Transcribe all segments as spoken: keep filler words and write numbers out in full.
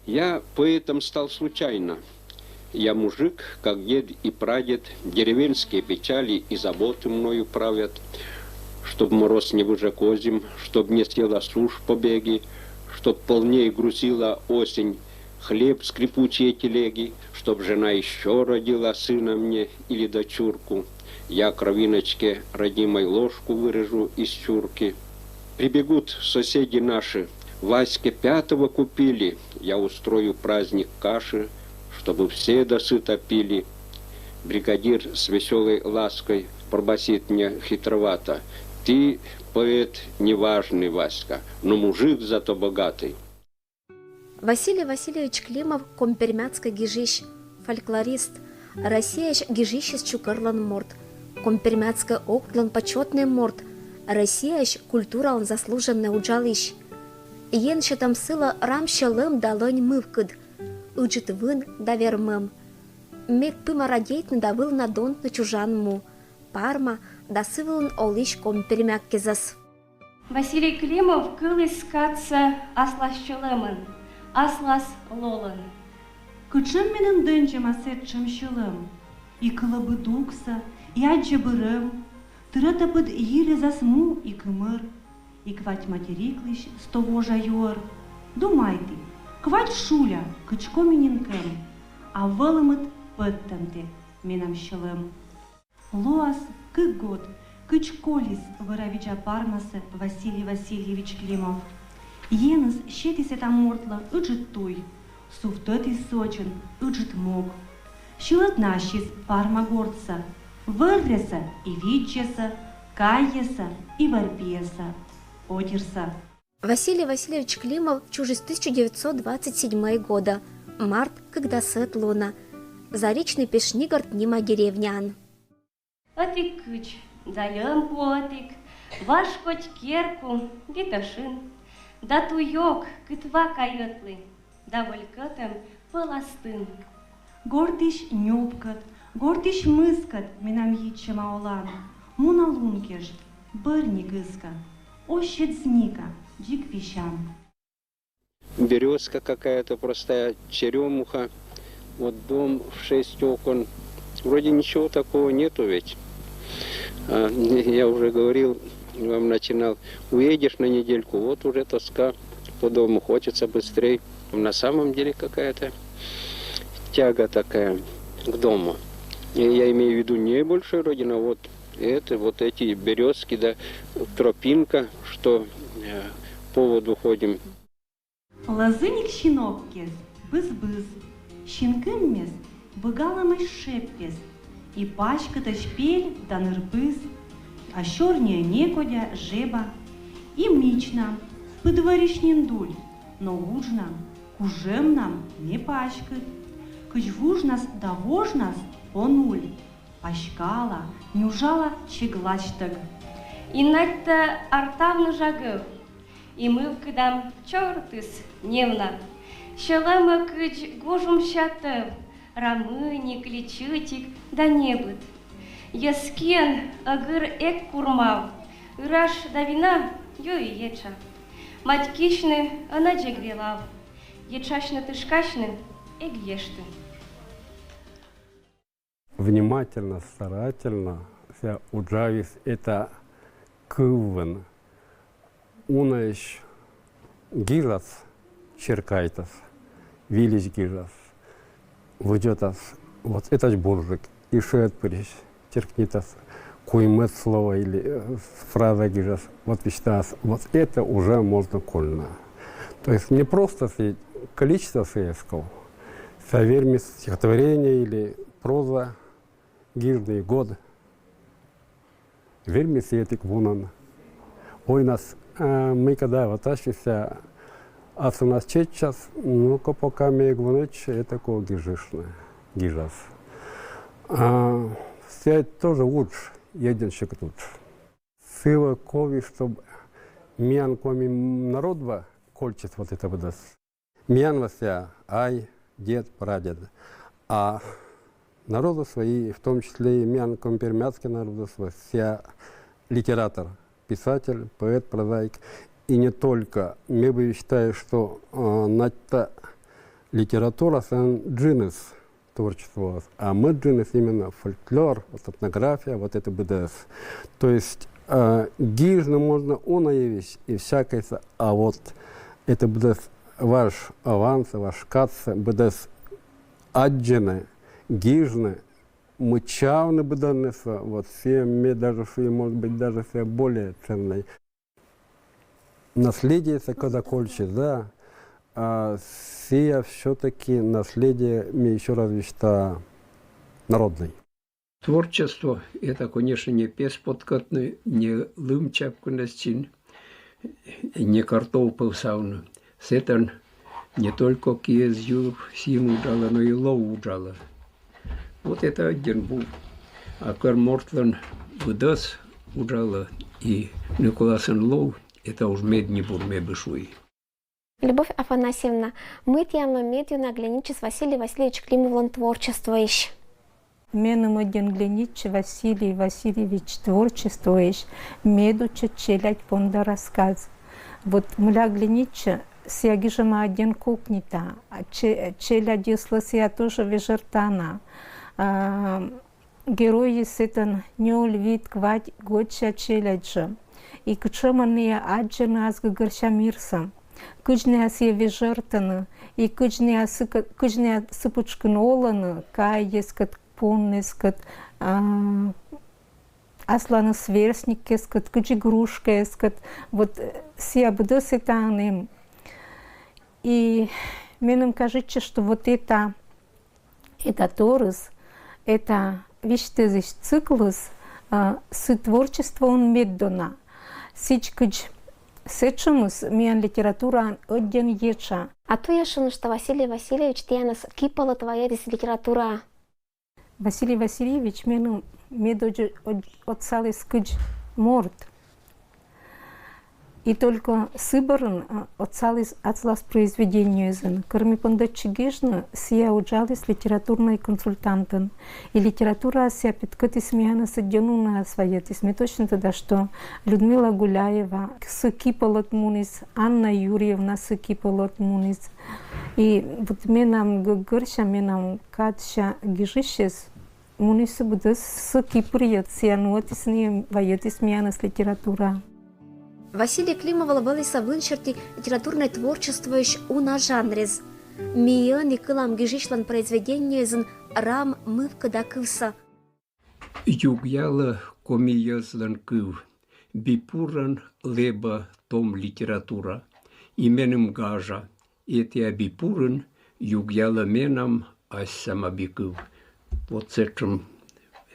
Я поэтом стал случайно. Я мужик, как дед и прадед, деревенские печали и заботы мною правят. Чтоб мороз не выжег озим, чтоб не съела сушь побеги, чтоб полней грузила осень хлеб скрипучие телеги, чтоб жена еще родила сына мне или дочурку. Я кровиночке родимой ложку вырежу из чурки. Прибегут соседи наши, Ваське пятого купили, я устрою праздник каши, чтобы все досыта пили. Бригадир с веселой лаской пробасит мне хитровато: ты, поэт, неважный, Васька, но мужик зато богатый. Василий Васильевич Климов — компермяцкӧй гижысь, фольклорист, Россияысь гижысьыс чукӧрлӧн морт, компермяцкӧй округлӧн почётнӧй морт, Россияысь культураын заслуженнӧй уджалысь. Ен сетӧм сылӧ рам сьӧлӧм да лӧнь мывкыд, ыджыд вын да вермӧм. Мед пыма радейтны да вылӧ на донтны чужан му, Парма да сы вылын олысь компермяккезӧс. Василий Климов кыліс кадсӧ аслас сьӧлӧмӧн, аслас лолӧн. Кутшӧм меным дӧнчӧма сэтшӧм сьӧлӧм, и кылӧ бы дугсӧ, и аддзӧ бы рӧм, тырӧ тӧпыд йирезас му и кымӧр, и квать материклысь сто вожа юӧр. Думайті, квать шуля, кыдз Коминин кӧм, а вӧлӧмыд пӧттӧмтӧ менам сьӧлӧм. Лоас кык год, кыдз колис вӧра видза Пармасӧ Василий Васильевич Климов. Еныс сетіс эта мортлы ыджыд туй, сувтӧдіс сы водзын ыджыд мог. Сьылӧд на ассьыс Парма гортсӧ, вӧрресӧ и видзьясӧ, кайясӧ и вӧр-пиясӧ, одирсӧ. Василий Васильевич Климов чужис тысяча девятьсот двадцать седьмого года, март кыкдасӧд лунӧ, Заречный Пешнигорт нима деревняын. Ӧтик кыдз да льӧм пуӧ ӧтик, важ кодь керку, витӧ шын, да туйӧк кытва кайӧдлі, да выль кӧтӧм пӧластын. Гортысь ньӧбкӧд, гортысь мыскӧд менам йитчӧма олан, муна лун кеж, бӧрни гыскӧ, оз сет зника, дзик висям. Березка какая-то простая, черемуха, вот дом в шесть окон. Вроде ничего такого нету ведь. А, я уже говорил, вам начинал, уедешь на недельку, вот уже тоска по дому, хочется быстрей. На самом деле какая-то тяга такая к дому. И я имею в виду не большая родина, вот это, вот эти березки, да, тропинка, что э, по воду ходим. Лӧзыник синок кез быз-быз, синкыммес быгалӧмӧсь шеппес, и паськытӧсь пель да ныр-пыз, а сёрниӧ некодя жеба. И мичнам, пыдвӧрысь нин дуль, но уджнам, кужӧмнам не паськыд. Кыдз вужнас да вожнас он уль, паськала, нюжала чегласьтӧг. И надьтӧ артавны жагӧв, и мывкыдам чӧртыс невна. Сьӧлӧмӧ кыдз гожумся тӧв, рамыник, личытик да небыд. Йӧз киӧн ӧгыр эг курмав, ыраж да вина ёи етша. Мадькисьны ӧнӧдз эг велав, етшасьны-тышкасьны эг ешты. Внимательно, старательно ся уджавис эта кыввын. Унаысь гижас черкайтас, вильысь гижас, лыддьӧтас, вот этаысь бурджык, и шыӧдпырысь черкнитас, куимӧд слово или э, фраза гижас, вот висьтас, вот это уже можно кольны. То есть не просто сійӧ, количество сійӧ эз ков, ся вермис стихотворение или проза гижны, год. Вермис этик вунӧн. Ойнас, э, мыйкӧ да вот ассьыс асывнас чеччас, ну-ка, пока ме эг вунӧдчы, этакӧ гижыштны, гижас. А, сійӧ тоже удж, ӧдйӧн сьӧкыд удж. Сы вӧлі кови, чтоб миян коми народыс вӧлі кольччис вот этабыдӧс. Миян вӧлі сійӧ ай, дед, прадед. А народыс вӧлі, и в том числе и миян компермяцкӧй народыс вӧлі сійӧ литератор, писатель, поэт, прозаик. И не только. Ме бы считаю, что э, надьтӧ Литература — сыан джыныс творчествоос, а мӧд джыныс именно фольклор, вот этнография, вот это быдӧс. То есть э, гижны можно уна йывысь и всякӧйсӧ, а вот это быдӧс важ авансӧ, важ кадсӧ быдӧс аддзыны, гижны, мыччыны быдӧннысӧ, вот сійӧ ме даже шуи, может быть, даже сійӧ более ценнӧй. Наследие — сійӧ кӧ да кольччӧ, да, а сійӧ всё-таки наследие, ме ещё раз висьтала, народнӧй. Творчество — это, конечно, не пес подкатны, не лым чапкыныс син, не картоф пӧвсавны. Сэтӧн не только киӧ юр син уджалӧ, но и лов уджалӧ. Вот это аддзан бур. А кор мортлӧн быдӧс уджалӧ и ныколасын лов, это уж меднибур, ме бы шуи. Любовь Афанасьевна, мый тіянлы медъёна глянитчис Василий Васильевич Климовлӧн творчествоысь? Меным ӧдйӧн глянитчӧ Василий Васильевич творчествоысь медучӧ челядь понда рассказ. Вот мыйла глянитчӧ, сійӧ гижӧма ӧдйӧн кокнита, а че-, челядьыслы сійӧ тоже вежӧртана. А, геройыс сэтӧн нёль-вит-квайт годся челядь жӧ. И кутшӧмӧн найӧ аддзӧны ас гӧгӧрся мирсӧ. Кыдз найӧ сійӧс вежӧртӧны, и кыдз найӧ сы-, кыдз найӧ сы пытшкын олӧны, кайӧскӧд, поннӧскӧд, а, асланыс сверстниккӧскӧд, кыдз игрушкаыскӧд. Вот, э, сійӧ быдӧс этаын эм. И меным кажитчӧ, что вот эта, эта торйыс, эта висьтӧдысь циклыс, а, сы творчествоын меддона. Сідз кыдз сэтшӧмыс миян литератураын ӧдйӧн етша. А туйӧ шуны, что Василий Васильевич тіянӧс кипалӧ вайӧдіс литератураӧ? Василий Васильевич меным медодз отсаліс кыдз морт. И только сы бӧрын, а, отсаліс аслас произведениеезын. Кор ме пондӧтчи гижны, сійӧ уджаліс литературнӧй консультантӧн. И литератураӧс сійӧ петкӧдіс миянӧс ӧдйӧ нунаӧс вайӧдіс. Ме точно тӧда, что Людмила Гуляева сы кипалӧ муніс, Анна Юрьевна сы кипалӧ муніс. И вот менам гӧгӧрся, менам кадся гижысьӧс мунісӧ быдӧс сы кипырйӧ, сійӧ нуӧдіс, найӧ вайӧдіс миянӧс литератураӧ. Василий Климовлы вӧлі со вын серти литературнӧй творчествоысь уна жанрыс. Ми ӧні кылам гижысьлӧн произведениеезын рам мывкыда кывсӧ. Югъялӧ коми йӧзлӧн кыв. Би пурӧн лэбӧ том литература. И меным гажа, этія би пурын югъялӧ менам асьсӧма би кыв. Вот сэтшӧм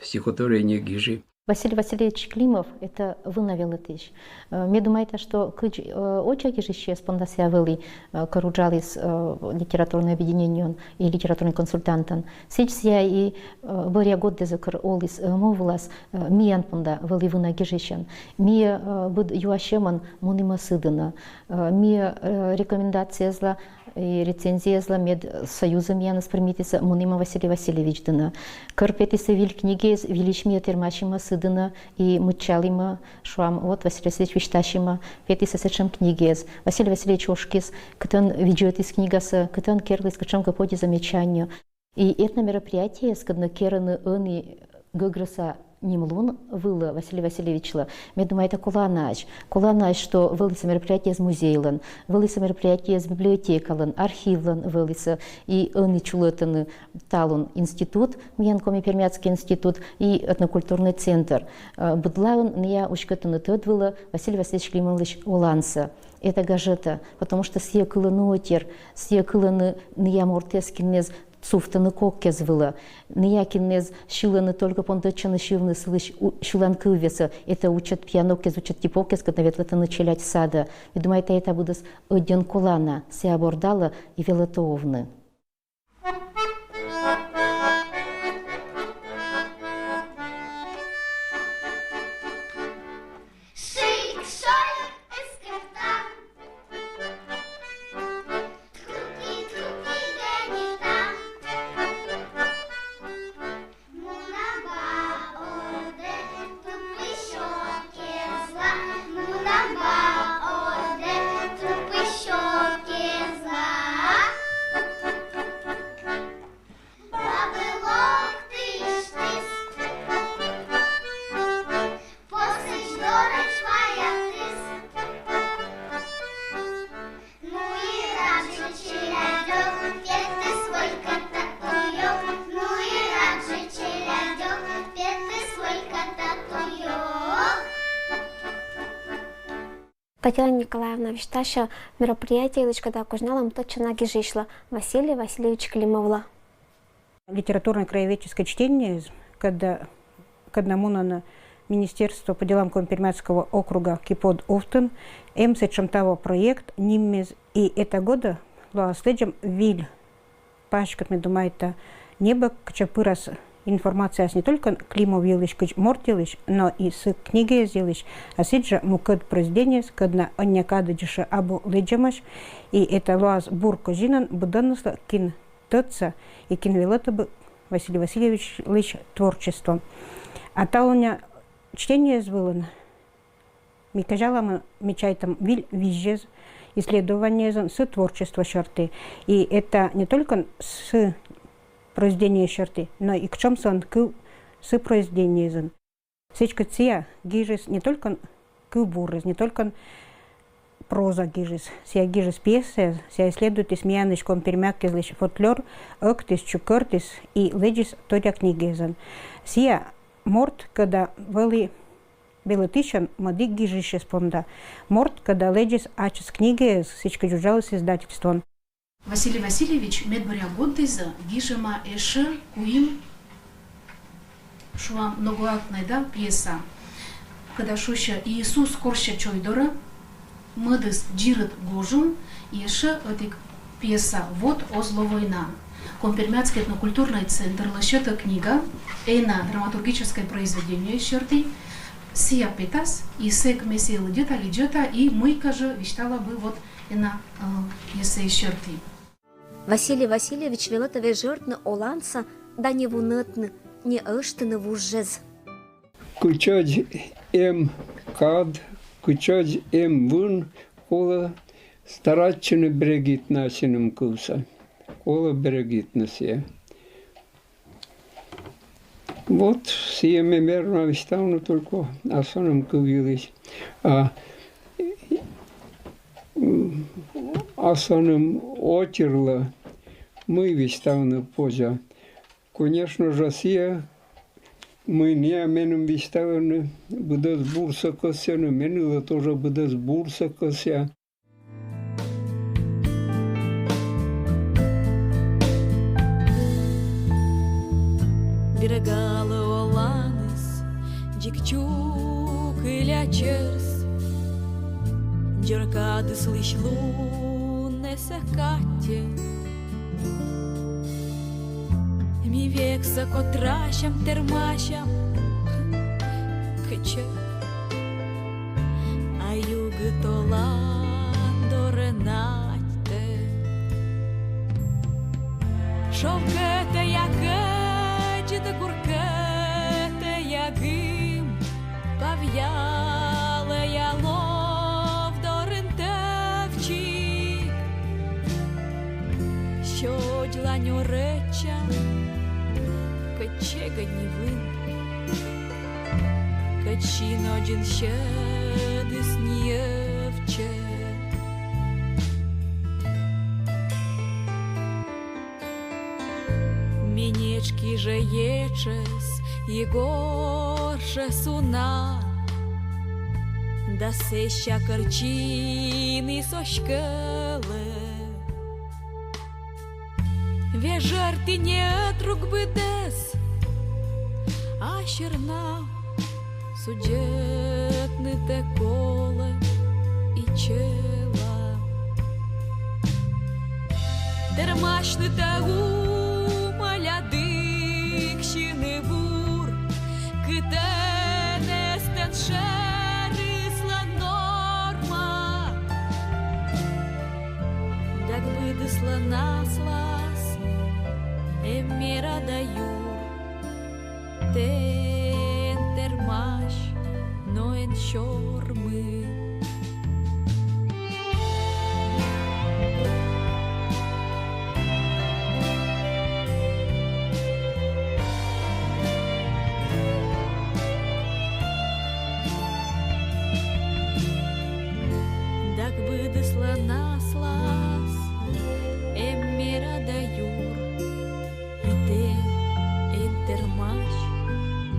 стихотворение гижи. Василий Васильевич Климов — это вына велӧтысь. Э, ме думайта, что кыдз, э, оча гижысьяс понда сійӧ вӧлі, э, кор уджаліс, э, литературнӧй объединениеын и литературнӧй консультантӧн. Сідз сійӧ и, э, бӧръя гортсӧ кор оліс, э, му вылас, э, миян понда вӧлі вына гижысьӧн. Ми, э, быд юасьӧмӧн мунімӧ сы дінӧ. Э, ми, э, рекомендацияясла и рецензияясла медсоюзӧ миянӧс примитісӧ, мунімӧ Василий Васильевич дінӧ. Кор петісӧ виль книгиыс, вильысь ми тэрмасимӧ сы дінӧ и мыччалімӧ, шуам, вот Василий Васильевич висьтасимӧ, петісӧ сэтшӧм книгиыс. Василий Васильевич ошкис, кытӧн видзӧдіс книгасӧ, кытӧн керліс, кутшӧмкӧ позьӧ замечание. И этномероприятиеяскӧд нӧ керӧны ӧні гӧгрӧса нимлун вылӧ Василий Васильевичлы. Ме думайта, коланаӧсь. Коланаӧсь, что вӧлісӧ мероприятиеяс музейлӧн, вӧлісӧ мероприятиеяс библиотекалӧн, архивлӧн вӧлісӧ, и ӧні чулӧтӧны талун институт, миян Коми-Пермяцкӧй институт, и этнокультурнӧй центр. Э, быдлаын найӧ уськӧдтӧны тӧд вылӧ Василий Васильевич Климовлысь олансӧ. Это гажӧдӧ, потому что сійӧ кылӧ нуӧтир, сійӧ кылӧны найӧ мортъяс, киннас сувтӧны кок кез вылӧ. Найӧ, киннас сьылӧны только, пондӧтчӧны сьывны сылысь у-, сьылан кывъяссӧ, это учӧт пияноккез, учӧт типоккез, кытӧн ветлӧны челядь садӧ. Ме думайта, это быдӧс ӧдйӧн колана, сійӧ бордалӧ и велӧтӧ овны. Татьяна Николаевна висьтасьӧ мероприятиелысь, кӧда козьналам тӧдчана гижысьлы Василий Васильевич Климовлы. Литературно-краеведческое чтение, когда, когда мунӧны Министерство по делам Коми-Пермяцкого округа кипод увтын, эм сэтшӧм таво проект, ниммес «И это годы», лоас лэдзӧм выль паськыд, ме думайта, небӧг, кытчӧ пырас информацияыс не только Климов йылысь, кыдз морт йылысь, но и сы книгаэз йылысь, а сідзжӧ мукӧд произведениеыс, кӧдна ӧнія кадӧдз ещӧ абу лэдзӧмаӧсь, и это лоас бур козинӧн быдӧнныслы, кин тӧдса и кин велӧтӧ бы Василий Васильевичлысь творчество. А талунъя чтениеез вылын ми казялам, ми чайтам выль визьӧс исследованиееслӧн сы творчество сьӧрті. И это не только сы произведение сьӧрті, но и кутшӧм сылӧн кыв сы произведениеын. Сідзкӧ сія гижис не только кывбуръяс, не только проза гижис, сія гижис пьесаяс, сія исследуйтіс миянысь, коми-пермяк кежлысь фольклор, ӧктіс, чукӧртіс и лэдзис торъя книгаэзӧн. Сія морт, кӧда вӧлі велӧтысьӧн, мӧдік гижысьӧс понда. Морт, кӧда лэдзис ачыс книгаэз, сідзкӧ уджаліс издательствоын. Василий Васильевич медбӧръя годтізы гижӧма ещӧ куим, шуам, ногӧн ӧтнад пьеса. Кӧда шусьӧ «Иисус корсьӧ чой дорӧ», мӧдыс «Дзирыд гожум» и ещӧ ӧтик пьеса «Вот оз ло война». Коми-Пермяцкӧй этнокультурнӧй центр лӧсьӧдӧ книга ӧні драматургическӧй произведение сьӧрті. Сія петас, и сэк ме сійӧс лыддьыны, лыддьыны, и мыйкӧ жӧ висьтала бы вот ӧні, э, пьеса сьӧрті. Василий Васильевич велӧтӧ вежӧртны оланса да не вунӧдны, не ӧштыны вужӧс. Кытчӧдз эм кад, кытчӧдз эм вын, колӧ старайтчыны берегитны ассьыным кывсӧ. Колӧ берегитны сійӧ. Вот сійӧ ме верма висьтавны только асланым кыв йылысь. А, м, асланым очерклы мый висьтавны позьӧ. Конечно же, сійӧ, мый нӧ меным висьтавны, быдӧс бурсӧ кӧсйӧны, меным тоже быдӧс бурсӧ кӧсйӧ. Берегалӧ оланыс дзик чукыля чӧрс, дзор кадыслысь луннас катьӧ. Ми вексӧ котрасям, тэрмасям кытчӧ, а югыд олан дорӧ на Шовкӧтӧ я кӧдзыд, гуркӧтӧ я гым, павъялӧ я лов дорын тӧвтчи. Сёдзлань орӧдчан, кӧть чегӧдз ни вын, кӧть син озьын сьӧдыс ни ӧвтчӧ. Менечки жӧ ечӧс и горшӧс уна, да сэсся кӧрчиныс оскалӧ. Вежӧрті неӧтрук быдӧс, а серна судзӧднытӧ колӧ и чӧла. Тэрмасьнытӧ умаля дыксьыны бур, кытӧн эстӧн шӧрыслӧн норма. Дак быдыслӧн аслас эм мера да юр. Тэ эн тэрмась, но эн сёрмы. Дак быдыслӧн аслас эм мера да юр. И тэ эн тэрмась,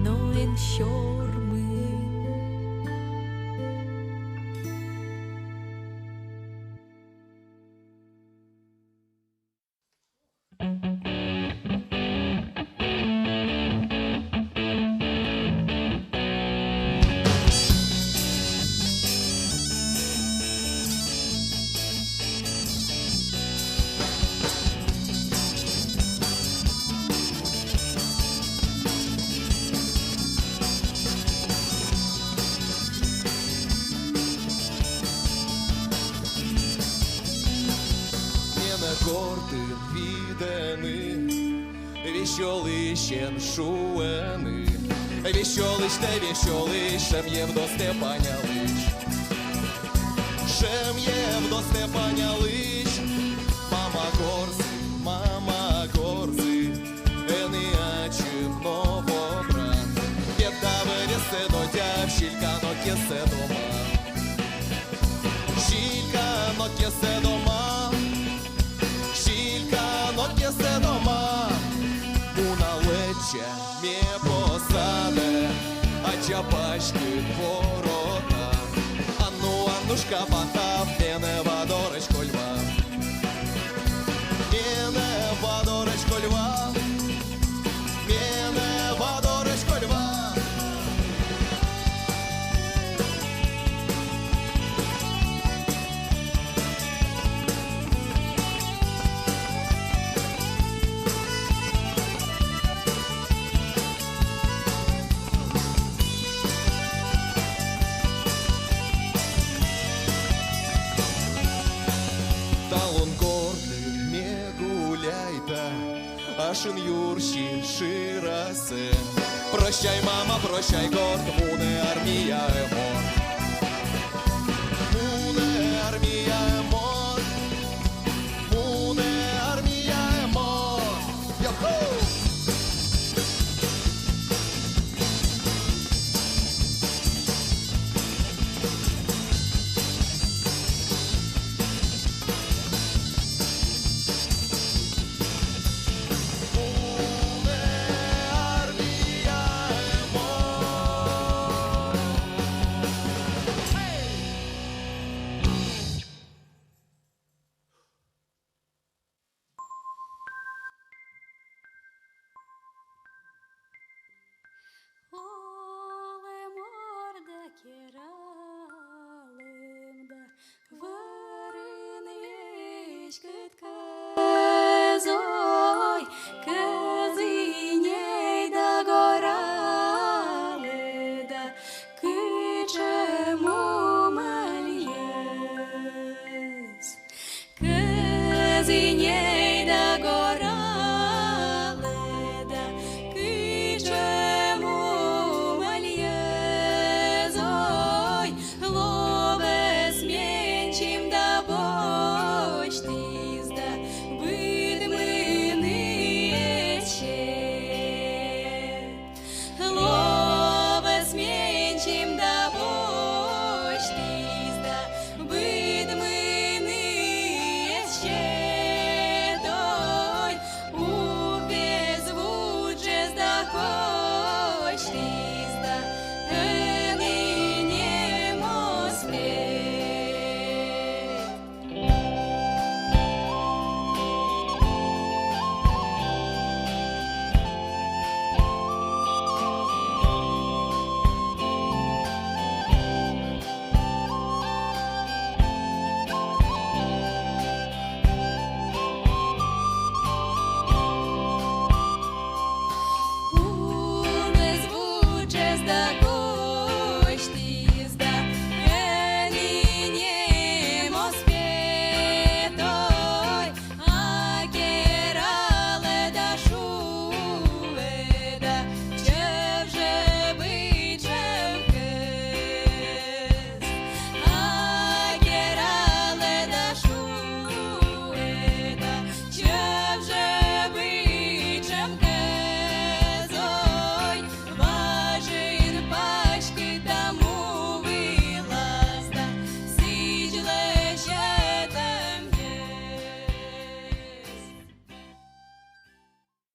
но эн сёрмы. Гортын видӧны, весёлысен шуӧны. Весёлысь тэ, весёлысь, шӧмъявдос тэ панялысь. Шӧмъявдос тэ панялысь. Мама горзы, мама горзы, ӧні ачым но вобран. Петавӧ весӧ додяв, силькан окесӧ дома. Силькан окесӧ дома. Силькан окесӧ дома. Муна лэчча ме посадӧ, ача паськыд ворота. Анну, Аннушка, патав, менӧ ва дорӧдз коль ва. Менӧ ва дорӧдз коль ва. Менӧ ва дорӧдз коль ва. Талун гортын ме гуляйта, а шын юрси шырасӧ. Прощай, мама, прощай, горт, мунӧ армияӧ морт. Мунӧ армияӧ морт. Мунӧ армияӧ морт. Йо-хо! Олӧм ордӧ кералӧм да вӧрын веськыд кӧзой, кӧзиней да горалӧ да кытшӧм мумӧн йӧз. Кӧзиней